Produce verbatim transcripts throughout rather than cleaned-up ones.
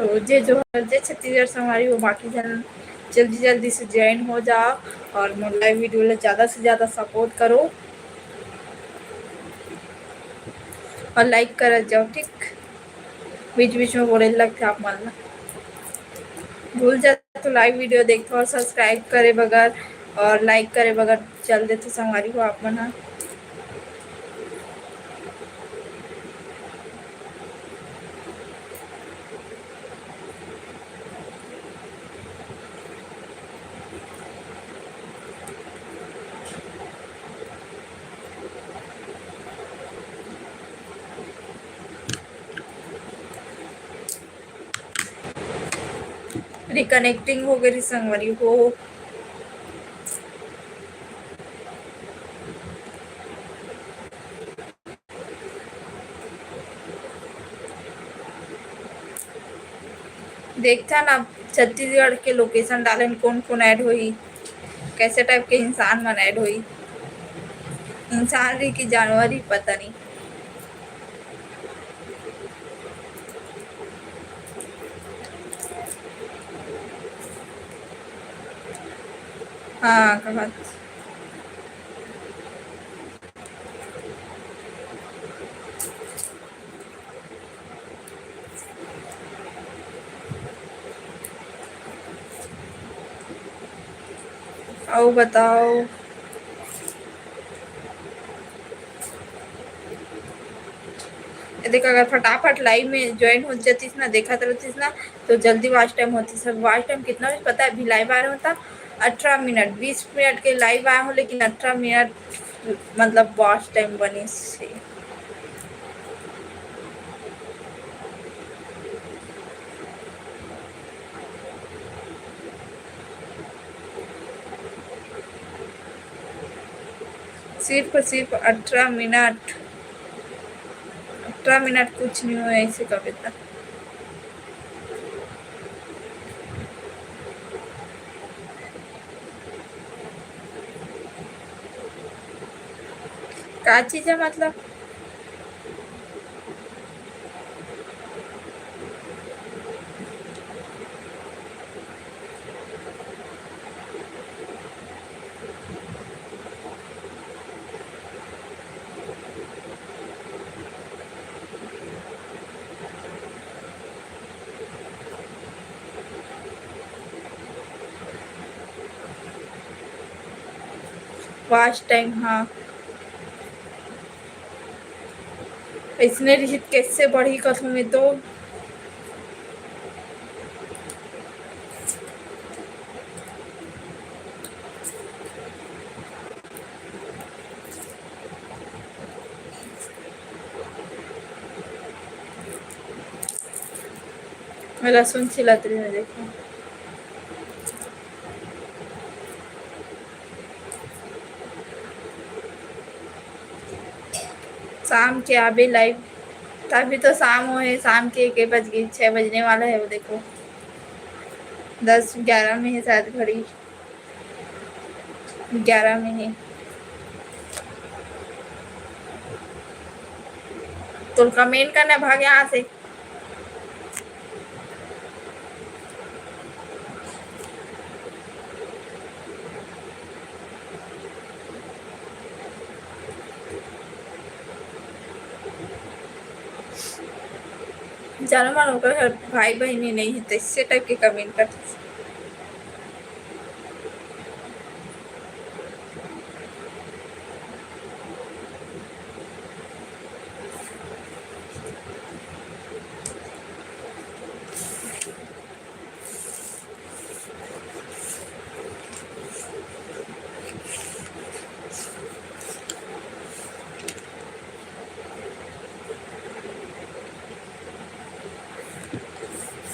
तो जे जो हर जे छत्तीसगढ़ संगवारी हो, बाकी झन जल्दी जल्दी से ज्वाइन हो जाओ और मोर लाइव वीडियो ला ज्यादा से ज्यादा सपोर्ट करो और लाइक करत जाओ, ठीक? बीच बीच में बोले लगथे आप मन ला। भूल जात तो लाइव वीडियो देखथो और सब्सक्राइब करे बगैर और लाइक करे बगैर चल देथो संगवारी हो आप मन ह। रिकनेक्टिंग हो गई संगवारी हो। देखथन अब छत्तीसगढ़ के लोकेशन डालन, कौन कौन ऐड होही, कैसे टाइप के इंसान मन ऐड होही, इंसान रही कि जानवर ही पता नहीं। हाँ, कहत अउ बताओ। ये देख, अगर फटाफट लाइव में ज्वाइन हो जातीस ना, देखत रहतीस ना, तो जल्दी वॉच टाइम होतीस। वॉच टाइम कितना बजे पता है? अभी लाइव आ रहा होता अठारह मिनट, बीस मिनट के लाइव आया हूँ, लेकिन अठारह मिनट मतलब वॉच टाइम बनी से। सिर्फ, सिर्फ अठारह मिनट, अठारह मिनट कुछ नहीं हुआ, ऐसे का बेटा। का चीज है मतलब? वॉच टाइम, हाँ, इसने रिहित कैसे बढ़ी कथों में तो। मैं लहसुन छिलत रही हूँ, देखो। शाम के आबे लाइव, तभी तो शाम हो है, शाम के एक बज गई, छः बजने वाला है। वो देखो, दस ग्यारह में है शायद घड़ी। ग्यारह में ही। तो कमेंट करना भाग यहाँ से। जानो मानो ओकर घर भाई बहिनी नहीं है, तो इसे टाइप के कमेंट करते।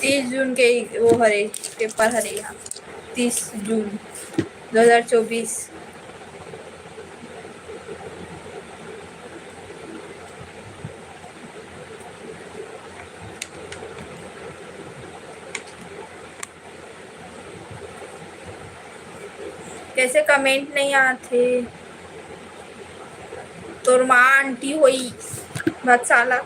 तीस जून के वो हरे, पेपर हरे यहाँ, तीस जून दो हज़ार चौबीस। कैसे कमेंट नहीं आते? तोर माँ आंटी होई, बदसाला।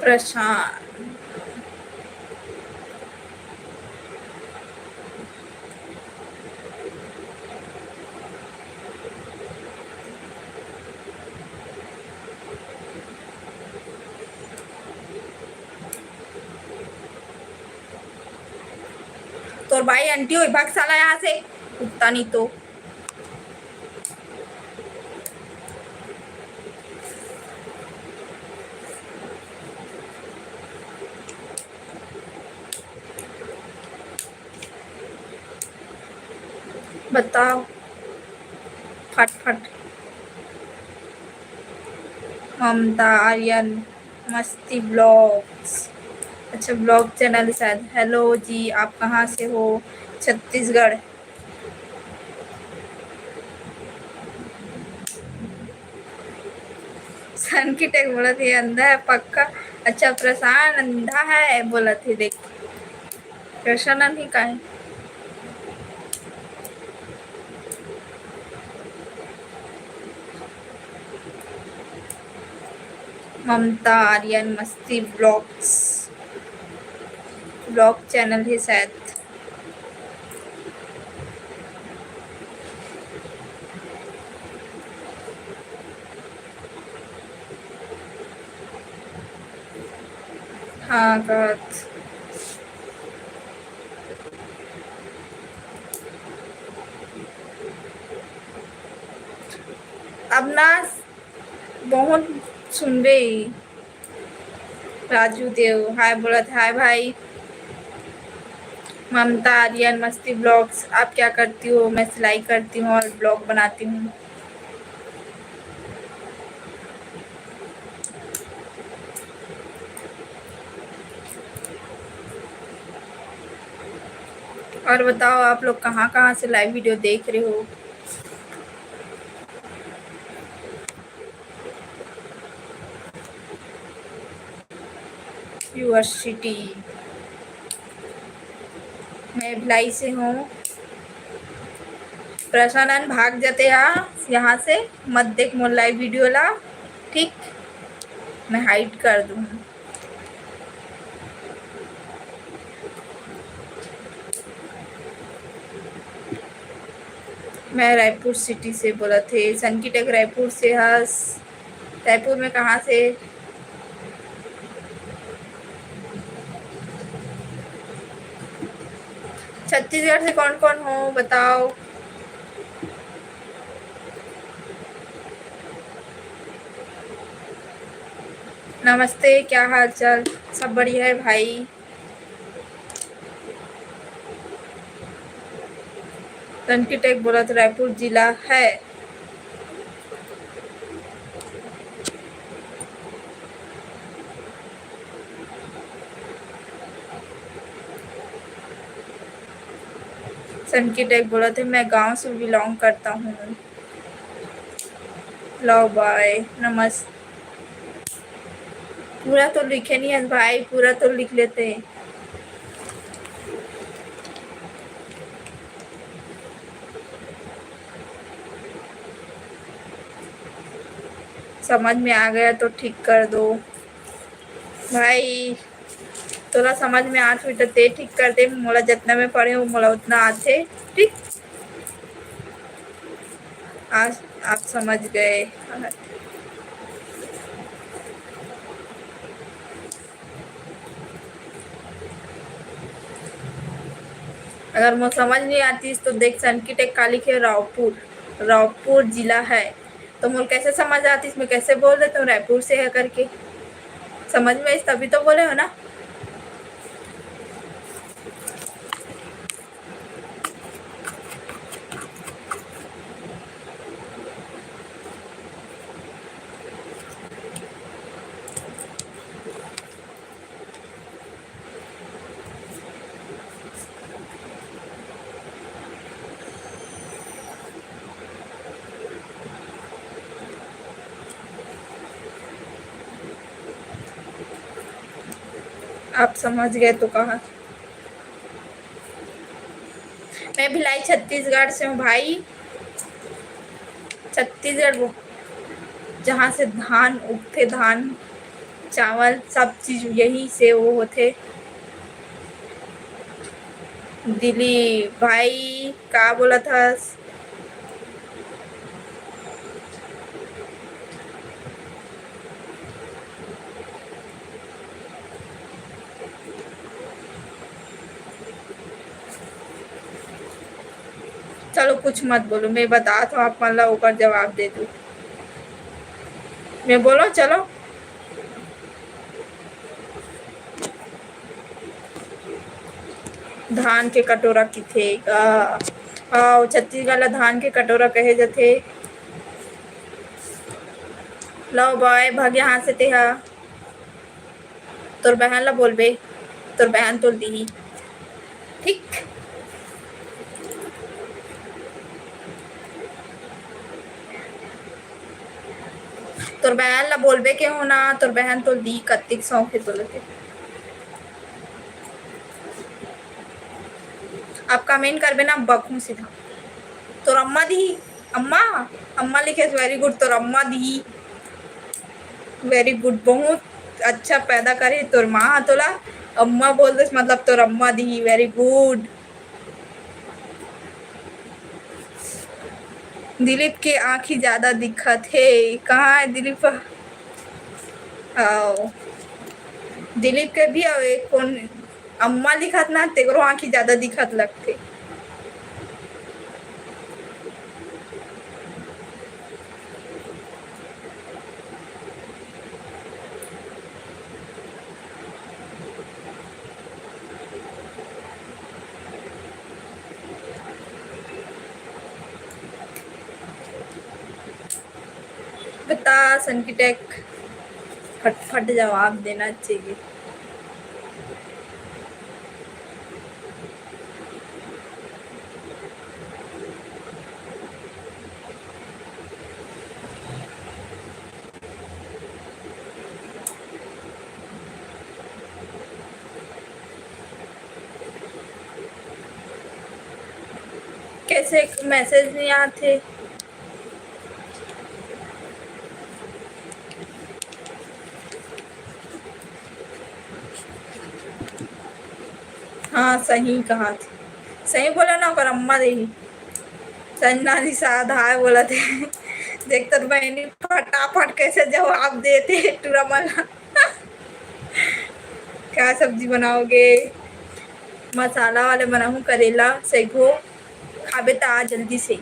प्रशांत। तोर भाई आंटी होई, भाग साला यहाँ से, कुत्ता नहीं तो। बताओ फटफट। ममता आर्यन, मस्ती ब्लॉग्स, अच्छा ब्लॉग चैनल शायद। हेलो जी, आप कहाँ से हो? छत्तीसगढ़। सन की टेक बोलत हे अंधा है पक्का। अच्छा, प्रशांत अंधा है बोलत हे, देख। प्रशांत नहीं का है? ममता आर्यन मस्ती ब्लॉग्स, ब्लॉग चैनल है शायद। हाँ, कहत। अब ना बहुत सुनबे। राजू देव हाय बोलत, हाय भाई। ममता आर्यन मस्ती ब्लॉग्स, आप क्या करती हो? मैं सिलाई करती हूँ और ब्लॉग बनाती हूँ। और बताओ, आप लोग कहाँ कहाँ से लाइव वीडियो देख रहे हो? Your city। मैं भिलाई से हूँ। प्रशांत भाग जाते यहाँ, यहाँ से मत देख मोर लाइव वीडियो ला, ठीक? मैं हाइड कर दूँ। मैं रायपुर सिटी से बोलत हे। सनकी टेक रायपुर से हस। रायपुर में कहाँ से? छत्तीसगढ़ से कौन कौन हो बताओ। नमस्ते, क्या हाल चाल? सब बढ़िया है भाई। सनकी टेक बोलत रायपुर जिला है। सनकी टेक बोलत हे, मैं गांव से बिलोंग करता हूँ। लव बाय, नमस्ते। पूरा तो लिखे नहीं है भाई, पूरा तो लिख लेते। समझ में आ गया तो ठीक कर दो भाई। तोला समझ में आत होही त ते ठीक कर दे, मोला जतना मैं पढ़े हूँ, मोला उतना आथे, ठीक? आज आप समझ गए। अगर मोर समझ नहीं आतीस तो देख, सनकी टेक का लिखे, रावपुर, रावपुर जिला है। तो मोर कैसे समझ आतीस, मैं कैसे बोल देता हूँ रायपुर से है करके? समझ में आइस तभी तो बोले हो ना। आप समझ गए तो कहा। मैं भिलाई छत्तीसगढ़ से हूँ भाई। छत्तीसगढ़ वो, जहाँ से धान उगथे, धान, चावल, सब चीज यही से वो होथे। दिलीप भाई, का बोलत हस? चलो, कुछ मत बोलो, मैं बतात हूँ आप मन ला, ओकर जवाब दे दो। मैं बोलो, चलो। धान के कटोरा किथे? आ, आ, छत्तीसगढ़ ला धान के कटोरा कहे जथे। लो बाय, भाग यहाँ से तेहा। तोर बहन ला बोलबे, तोर बहन तोल दीही। ठीक, तोर बहन ला बोलबे के हो ना, तोर बहन तोल दी, कत्तिक शौक हे तोला के। आप comment करबे ना, बकहूँ सीधा। तोर अम्मा दी, अम्मा, अम्मा लिखे, very good, तोर अम्मा दी। Very good, बहुत अच्छा पैदा करे तोर माँ ह तोला। अम्मा बोल दे, मतलब तोर अम्मा दी, very good। दिलीप के आँखी ज्यादा दिखत हे। कहाँ है दिलीप? आओ। दिलीप के भी आओ, एक कोन अम्मा लिखत ना, तेकरो आँखी ज्यादा दिखत लगथे। बता सनकी टेक, फटफट जवाब देना चाहिए। कैसे message नहीं आते? हाँ, सही कहा थे। सही बोला ना, ओकर अम्मा देही। संजना निषाद हाय बोला थे। देख तो बहनी फटाफट कैसे जवाब देते टूरा मन। क्या सब्जी बनाओगे? मसाला वाले बनाहूँ, करेला सैगो। खाबे त आ जल्दी से।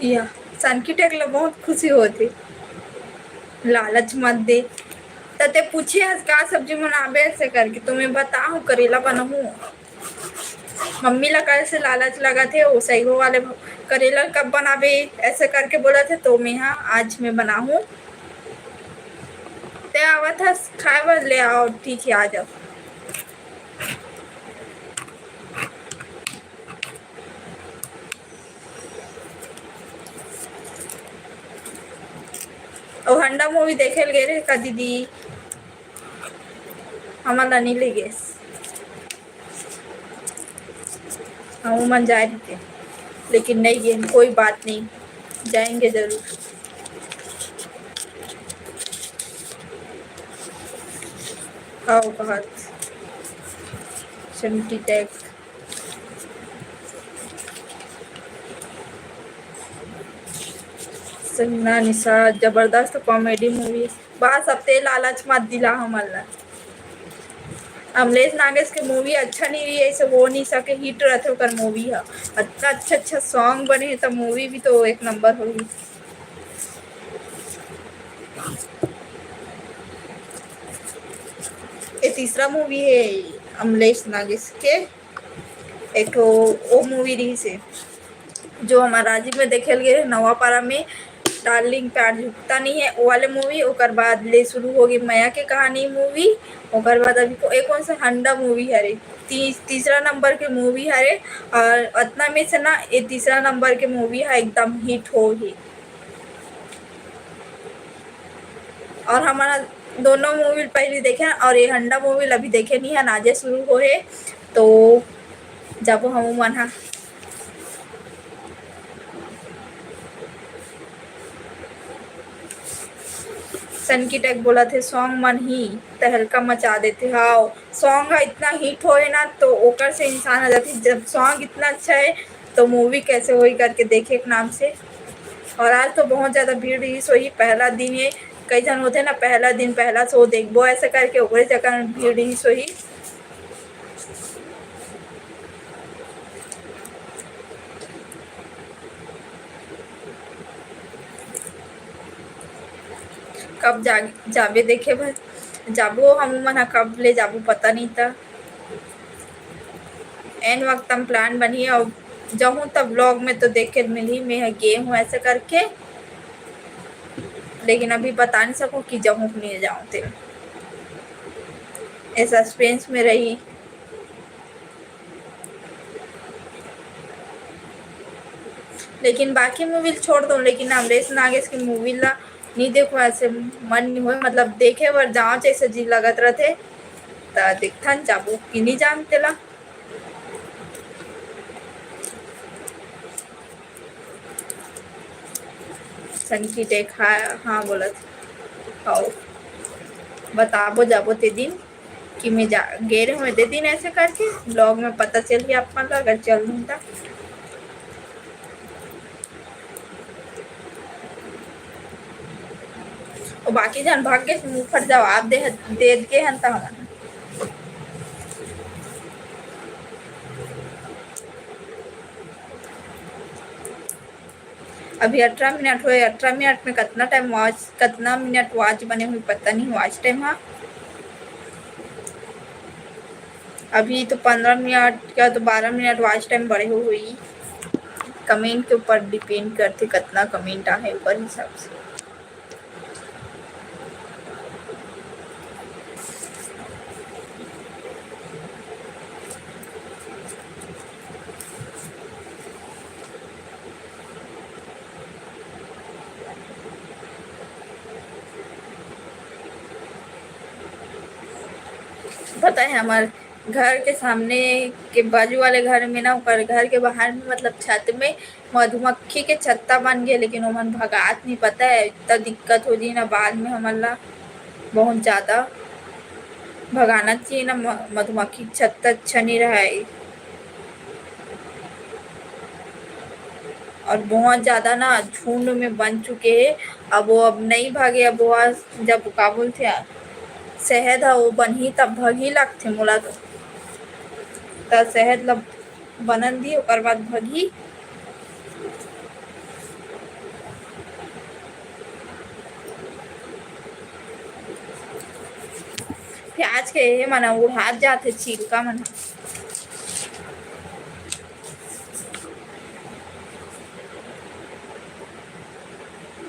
या, सनकी टेक ल बहुत खुशी होथे। लालच मत दे। त ते पूछे हस का सब्जी बनाबे ऐसे करके, तो मैं बताहूँ करेला बनाहूँ। मम्मी ला कैसे लालच लगत हे, वो सैगो वाले भ-, करेला कब बनाबे ऐसे करके बोलत हे, तो मैं हा आज मैं बनाहूँ। ते आवत हस खाए बर, ले आओ, ठीक है, आ जाओ। अउ हंडा movie देखे ल गे रहे का दीदी? हमन ला नइ ले गेस। हम मन जाए रहिते, लेकिन नइ गेन। कोई बात नहीं, जाएंगे जरूर। आओ कहत सनकी टेक। संजना निषाद, जबरदस्त comedy movie। बस अब ते लालच मत दिला हमन ला। अमलेश नागेश के movie अच्छा नहीं रही, ऐसे हो नहीं सके, hit रहथे ओकर movie ह। अतना अच्छा अच्छा song बने हे, त movie भी तो एक number होही। ये तीसरा movie हे अमलेश नागेश के। एक ठो ओ movie रहिस हे, जो हमर राजिम में देखे ल गे रहे, नवापारा में, डार्लिंग प्यार झुकता नहीं है, वो वाले movie। ओकर बाद ले शुरू होगे मया के कहानी movie। ओकर बाद अभी को, एक कौन सा हंडा movie हरे, ती-, तीसरा number के movie हरे। और अतना में से ना, ये तीसरा number के movie ह एकदम hit होही। और हमन दोनों movie पहली देखे हन, और ये हंडा movie अभी देखे नहीं है, आजे शुरू होहे, तो जाबो हम मन हा। सनकी टेक बोलत हे, song मन ही तहलका मचा देथे। हाव, song ह इतना hit होए ना, तो ओकर से इंसान आ जाथे। जब song इतना अच्छा है, तो movie कैसे होही करके देखे के नाम से। और आज तो बहुत ज्यादा भीड़ रहिस होही, पहला दिन ये, कई झन होथे ना, पहला दिन पहला show देखबो ऐसे करके, ओकरे चक्कर में भीड़ रहिस होही। कब जा, जाबे देखे बर? जाबो, हम मन ह कब ले जाबो, पता नहीं। त एन वक्त हम plan बनही, और जाहूँ तब vlog में तो देखे मिलही, मैं ह गे हूँ ऐसे करके, लेकिन अभी बता नहीं सकूँ कि जाहूँ कि नहीं जाऊँ, ते ये suspense में रही। लेकिन बाकी movie ल छोड़ दो, लेकिन अमरेश नागेश के movie ला नहीं देखो, ऐसे मन नहीं होए, मतलब देखे बर जाओ जैसे जी लगत रहते, त देखथन जाबो कि नहीं जान तेला। सनकी टेक, हाँ, हाँ बोलत, आओ बताबो जाबो ते दिन कि मैं जा, गे रहे हूँ दे दिन ऐसे करके। Vlog में पता चल गया आप मन ला, अगर चल दूँ तो। और बाकी झन भाग के मुंह फट जवाब दे, दे के हन त हमन। अभी अठारह मिनट होए, अठारह मिनट में कितना time watch, कितना मिनट watch बने हुए, पता नहीं watch time। हाँ, अभी तो पंद्रह मिनट या तो बारह मिनट watch time बढ़े हुई। Comment के ऊपर depend करते, कितना comment आहे, ओकर हिसाब से। पता है, हमारे घर के सामने के बाजू वाले घर में ना, ओकर घर के बाहर में, मतलब छत में मधुमक्खी के छत्ता बन गए, लेकिन ओमन भगात नहीं। पता है, इतना दिक्कत हो जी ना बाद में हमन ला, बहुत ज्यादा भगाना चाहिए ना। म-, मधुमक्खी के छत्ता अच्छा नहीं रहा है। और बहुत ज्यादा ना झुंड में बन चुके हैं। अब वो अब नहीं भागे। अब वो जब का बोलते हैं, शहद है, वो बनही तब भगही लगते मोला तो। त शहद ला बनन दी, ओकर बाद भगही। प्याज के ये मन उड़ात जाथे चिलका मन।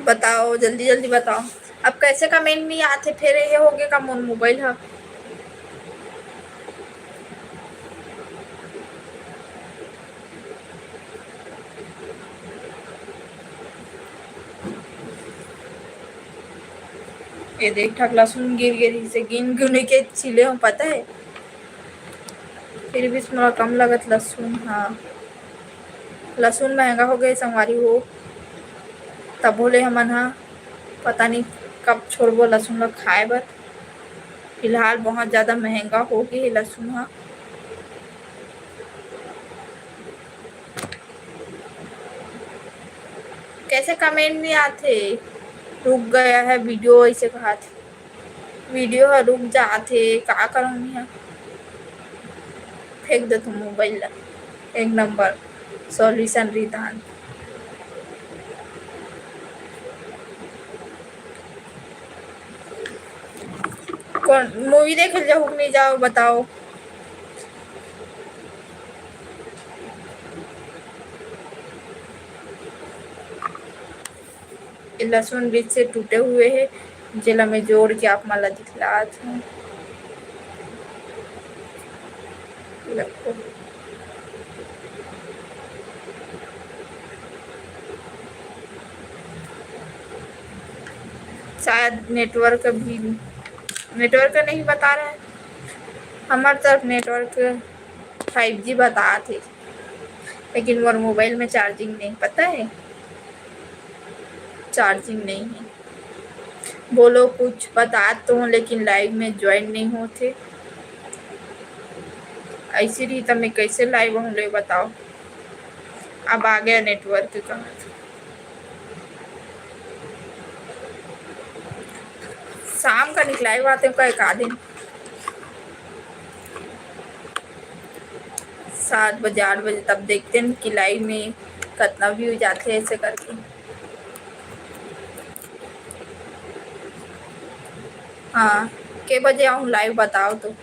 बताओ, जल्दी जल्दी बताओ। अब कैसे comment नहीं आते, फिर ये हो गया का मोर mobile है। ये देख, ठक लहसुन गिर गे रहिसे, गिन गुने के छिले हूँ, पता है। फिर भी मोला कम लगत लहसुन। हाँ, लहसुन महंगा हो गए संगवारी हो, तभो ले हमन हा पता नहीं कब छोड़बो लहसुन ला खाए बर। फिलहाल बहुत ज्यादा महंगा हो गए हे लहसुन हा। कैसे comment नहीं आते, रुक गया है video, ऐसे कहा थे। Video ह रुक जात हे, का करंव मैं ह? फेंक देथंव mobile ला, एक number solution रहिथन। कौन movie देखे जाहू कि नहीं जाओ, बताओ। ये लहसुन बीच से टूटे हुए हे, जेला मैं जोड़ के आप मन ला दिखलात हूँ। देखो। शायद network भी, network नहीं बता रहा है। हमर तरफ network five G बतात हे, लेकिन मोर mobile में charging नहीं, पता है, charging नहीं है। बोलो, कुछ बतात तो हूँ, लेकिन live में join नहीं होथे। ऐसे रही त मैं कैसे live हूँ, ले बताओ। अब आ गया network का। शाम का निकलाए बात है का, का दिन सात बजे, आठ बजे, तब देखते हैं कि live में कितना view जाते हैं, ऐसे करके। हाँ, के बजे आऊँ live, बताओ तो।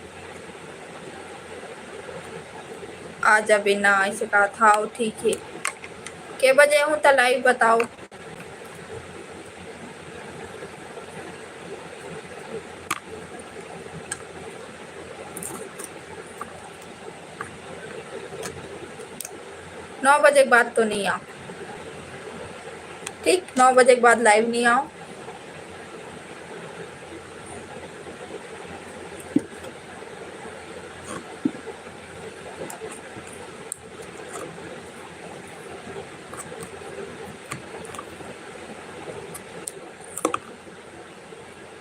आ जाबे ना, ऐसे कहा था। ठीक है, के बजे आऊँ त live, बताओ। नौ बजे के बाद तो नहीं आओ, ठीक, नौ बजे के बाद live नहीं आओ।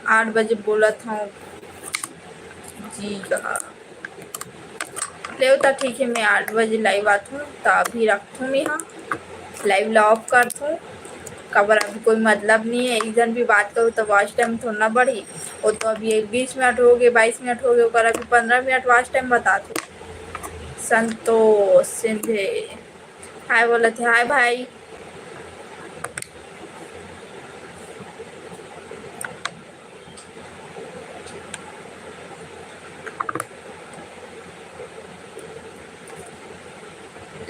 आठ बजे बोलत हूँ जी। हाँ, ले त ठीक है, मैं आठ बजे live आत हूँ, त अभी रखत हूँ मैं यहाँ live ला off करत हूँ। काबर अभी कोई मतलब नहीं है, एक जन भी बात करो तो watch time थोड़ा ना बढ़ी। वो तो अभी एक बीस मिनट हो गए, बाईस मिनट हो गए, ओकर अभी पन्द्रह मिनट watch time बतात हे। संतोष सिंधे hi बोलत हे, hi भाई।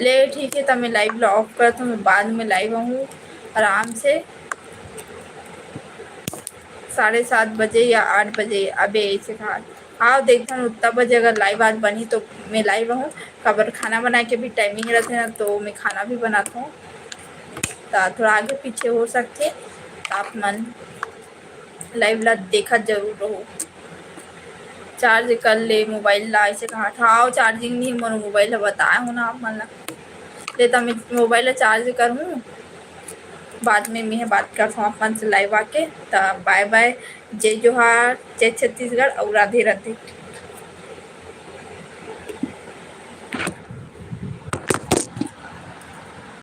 ले ठीक है, त मैं live ला off करत हूँ, मैं बाद में live आऊँ आराम से साढ़े सात बजे या आठ बजे। अबे ऐसे कहा, आओ देखथन उतना बजे अगर live आज बनही तो मैं live आऊँ। काबर खाना बनाए के भी timing रहथे ना, तो मैं खाना भी बनात हूँ, त थोड़ा आगे पीछे हो सकथे, त आप मन live ला देखत जरूर रहो। Charge कर ले mobile ला, ऐसे कहा था, आओ charging नहीं मोर mobile है, बताए हो ना आप मन ला। ले त मैं mobile ला charge करहूँ, बाद में मैं बात करत हूँ आप मन से live आके। त bye bye, जय जोहार, जय छत्तीसगढ़ और राधे राधे।